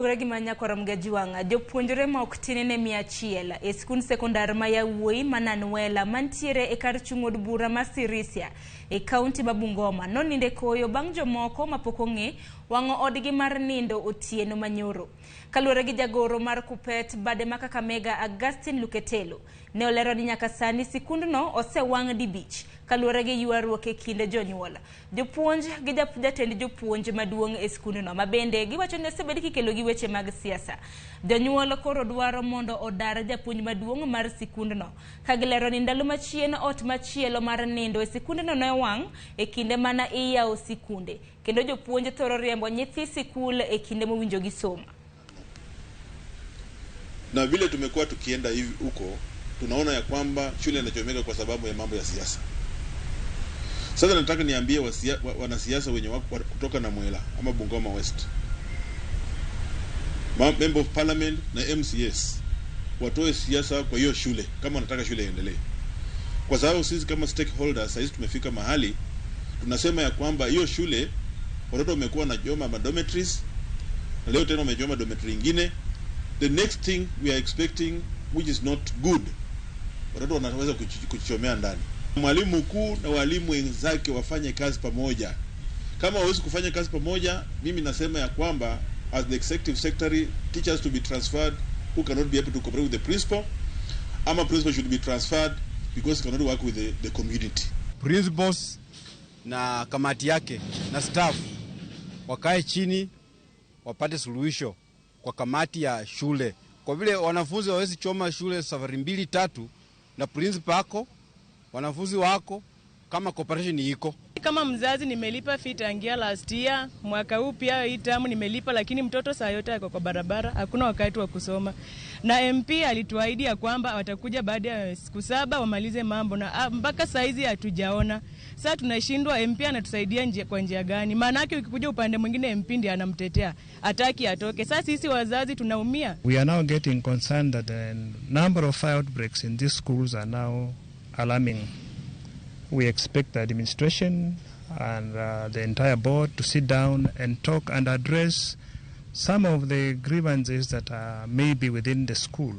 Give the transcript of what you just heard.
Luwore gi ma nyakwar Mgajwang', jopuonjre ma ok tin ne 100 e skund sekondar ma yawuoyi ma Nanwela mantiere e kar chung' od bura ma Sirisia e kaunti ma Bungoma nonindo e koyo bang' jomoko mapok ong'e wang'o odgi mar nindo otieno manyoro. Kaluwore gi jagoro mar Kuppet bade ma Kakamega Augustine Luketelo, ne olero ni nyaka sani sikundno osewang' dibich kaluwore gi ywaruok e kind jonyuol, jopuonj gi jatend jopuonj maduong' e skundno ma bende giwacho ni osebed kikelo gi weche mag siasa. Jonyuol koro dwaro mondo odar japuonj maduong' mar sikundno ka gilero ni ndalo machien ot machielo mar nindo e sikundno ne owang' e kinde mana iyawo sikunde kendo jopuonj thoro riembo nyithi sikul e kinde mowinjo gisom. Na vile tumekuwa tukienda hivi huko, tunaona ya kwamba shule inachomeka kwa sababu ya mambo ya siasa. Sasa nataka niambie wanasiasa wenye wako kutoka Namwela ama Bungoma West, Member of Parliament na MCAs watoe siasa kwa hiyo shule kama wanataka shule iendelee, kwa sababu sisi kama stakeholders sasa tumefika mahali tunasema ya kwamba hiyo shule watoto wamekuwa wanachoma madormitories na leo tena wamechoma dormitory ingine. The next thing we are expecting, which is not good, watoto wanaweza kujichomea ndani. Mwalimu mkuu na walimu wenzake wafanye kazi pamoja. Kama hawezi kufanya kazi pamoja, mimi nasema ya kwamba as the executive secretary, teachers to be transferred who cannot be able to cooperate with the principal, ama principal should be transferred because he cannot work with the community. Principals na kamati yake na staff wakae chini wapate suluhisho kwa kamati ya shule, kwa vile wanafunzi hawawezi choma shule safari mbili tatu, na principal ako wanafunzi wako kama cooperation iko. Kama mzazi nimelipa fee tangia last year, mwaka huu pia hii term nimelipa, lakini mtoto saa yote ako kwa barabara, hakuna wakati wa kusoma. Na MP alituahidi ya kwamba watakuja baada ya siku 7 wamalize mambo, na mpaka saa hizi hatujaona. Sasa tunashindwa MP anatusaidia kwa njia gani? Maana yake ukikuja upande mwingine MP ndiye anamtetea, hataki atoke. Sasa sisi wazazi tunaumia. We are now getting concerned that the number of fire outbreaks in these schools are now alarming. We expect the administration and the entire board to sit down and talk and address some of the grievances that may be within the school.